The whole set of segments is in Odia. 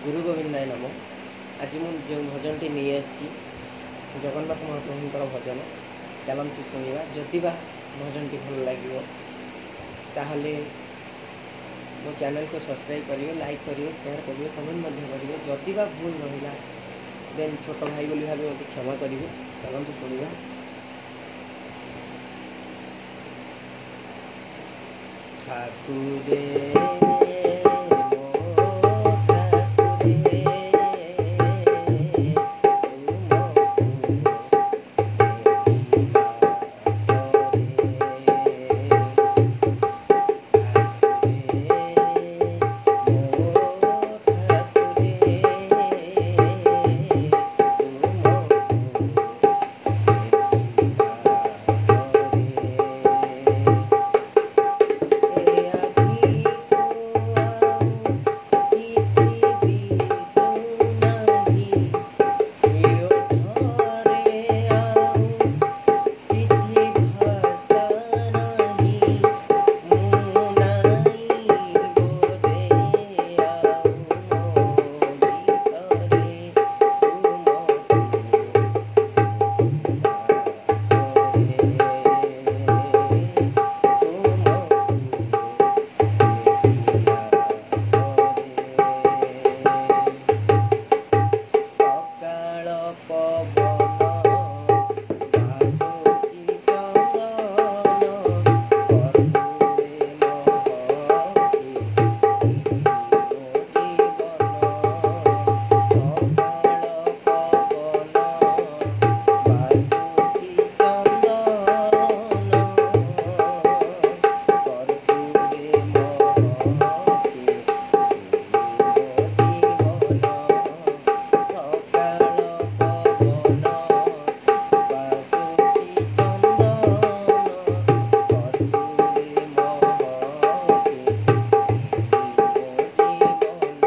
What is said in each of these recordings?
ଗୁରୁ ଗୋବିନ୍ଦାୟ ନମ। ଆଜି ମୁଁ ଯେଉଁ ଭଜନଟି ନେଇ ଆସିଛି, ଜଗନ୍ନାଥ ମହାପ୍ରଭୁଙ୍କର ଭଜନ, ଚାଲନ୍ତୁ ଶୁଣିବା। ଯଦି ବା ଭଜନଟି ଭଲ ଲାଗିବ, ତାହେଲେ ମୋ ଚ୍ୟାନେଲକୁ ସବସ୍କ୍ରାଇବ୍ କରିବେ, ଲାଇକ୍ କରିବେ, ସେୟାର କରିବେ, କମେଣ୍ଟ ମଧ୍ୟ କରିବେ। ଯଦି ବା ଭୁଲ ରହିଲା, ଦେନ୍ ଛୋଟ ଭାଇ ବୋଲି ଭାବି ମୋତେ କ୍ଷମା କରିବେ। ଚାଲନ୍ତୁ ଶୁଣିବା। ଠାକୁରେ ମୋ ଠାକୁରେ, ତୁମକୁ ଦେଖିଲା ପରେ, ଠାକୁରେ ମୋ ଠାକୁରେ, ତୁମକୁ ଦେଖିଲା ପରେ, ଏ ଆଖିକୁ ଆଉ କିଛି ଦିଶୁନାହିଁ, ଏ ଓଠରେ ଆଉ କିଛି ଭାଷା ନାହିଁ, ମୁଁ ନାହିଁ ବୋଧେ ଆଉ ମୋ ଭିତରେ, ତୁମକୁ ଦେଖିଲା ପରେ, ତୁମକୁ ଦେଖିଲା ପରେ। ସକାଳ ପବନ ବାସୁଛି ଚନ୍ଦନ, କର୍ପୂରେ ମହକେ ମୋ ଜୀବନ। ସକାଳ ପବନ ବାସୁଛି ଚନ୍ଦନ, କର୍ପୂରେ ମହକେ ମୋ ଜୀବନ। ସକାଳ ପବନ ବାସୁଛି ଚନ୍ଦନ, କର୍ପୂରେ ମହକେ ମୋ ଜୀବନ।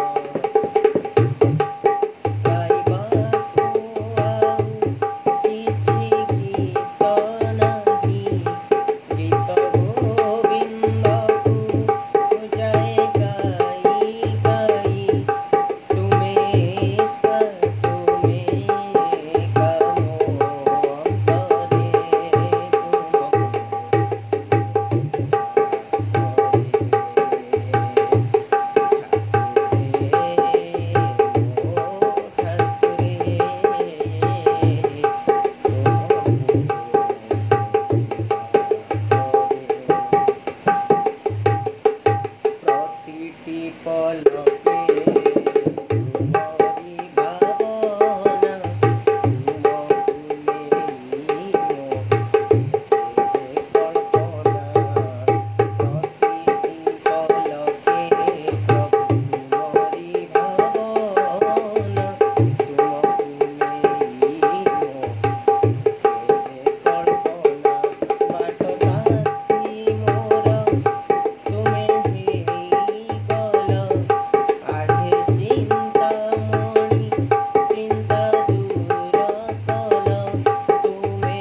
ଗାଇବାକୁ ଆଉ କିଛି ଗୀତ ନାହିଁ, ଗୀତ ଗୋବିନ୍ଦକୁ ଯାଏ ଗାଇ ଗାଇ, ତୁମେ ଏକା, ତୁମେ ଏକା ମୋ ଅନ୍ତରେ, ତୁମକୁ ଦେଖିଲା ପରେ, ଠାକୁରେ ମୋ ଠାକୁରେ, ତୁମକୁ ଦେଖିଲା ପରେ। ପ୍ରତିଟି ପଲକେ ତୁମରି ଭାବନା, ତୁମକୁ ନେଇ ମୋ କେତେ ଯେ କଳ୍ପନା। ପ୍ରତିଟି ପଲକେ ପ୍ରଭୁ ତୁମରି ଭାବନା, ତୁମକୁ ନେଇ ମୋ କେତେ ଯେ କଳ୍ପନା। ବାଟ ସାଥୀ ମୋର ତୁମେ ହେଇଗଲ, ଆହେ ଚିନ୍ତାମଣି ଚିନ୍ତା ଦୂର କଲ, ତୁମେ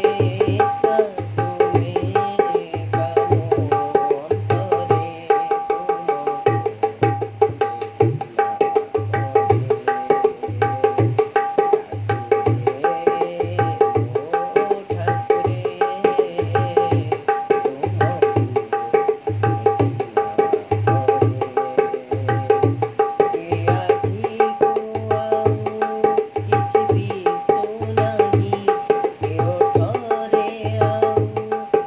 ଏକା, ତୁମେ ଏକା ମୋ ଅନ୍ତରେ, ତୁମକୁ ଦେଖିଲା ପରେ, ଠାକୁରେ ମୋ ଠାକୁରେ, ତୁମକୁ ଦେଖିଲା ପରେ। ଏ ଆଖିକୁ ଆଉ କିଛି ଦିଶୁନାହିଁ, ଏ ଓଠରେ ଆଉ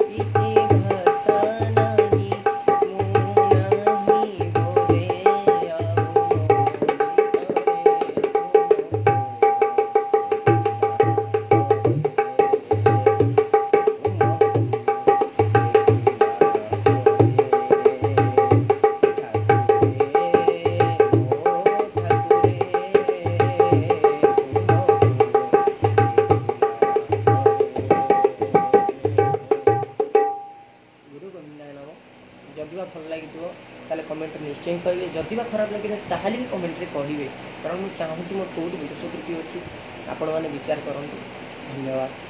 କିଛି ଭାଷା ନାହିଁ, ମୁଁ ନାହିଁ ବୋଧେ ଆଉ ମୋ ଭିତରେ, ତୁମକୁ ଦେଖିଲା ପରେ, ତୁମକୁ ଦେଖିଲା ପରେ, ଠାକୁରେ ମୋ ଠାକୁରେ, ତୁମକୁ ଦେଖିଲା ପରେ। ଗୁରୁ ଗୋବିନ୍ଦାୟ ନମ। ଯଦି ବା ଭଲ ଲାଗିଥିବ, ତାହେଲେ କମେଣ୍ଟରେ ନିଶ୍ଚୟ କହିବେ। ଯଦି ବା ଖରାପ ଲାଗିଥିବ, ତାହେଲେ ବି କମେଣ୍ଟରେ କହିବେ, କାରଣ ମୁଁ ଚାହୁଁଛି ମୋର କେଉଁଠି ଦୋଷ ତ୍ରୁଟି ଅଛି, ଆପଣମାନେ ବିଚାର କରନ୍ତୁ। ଧନ୍ୟବାଦ।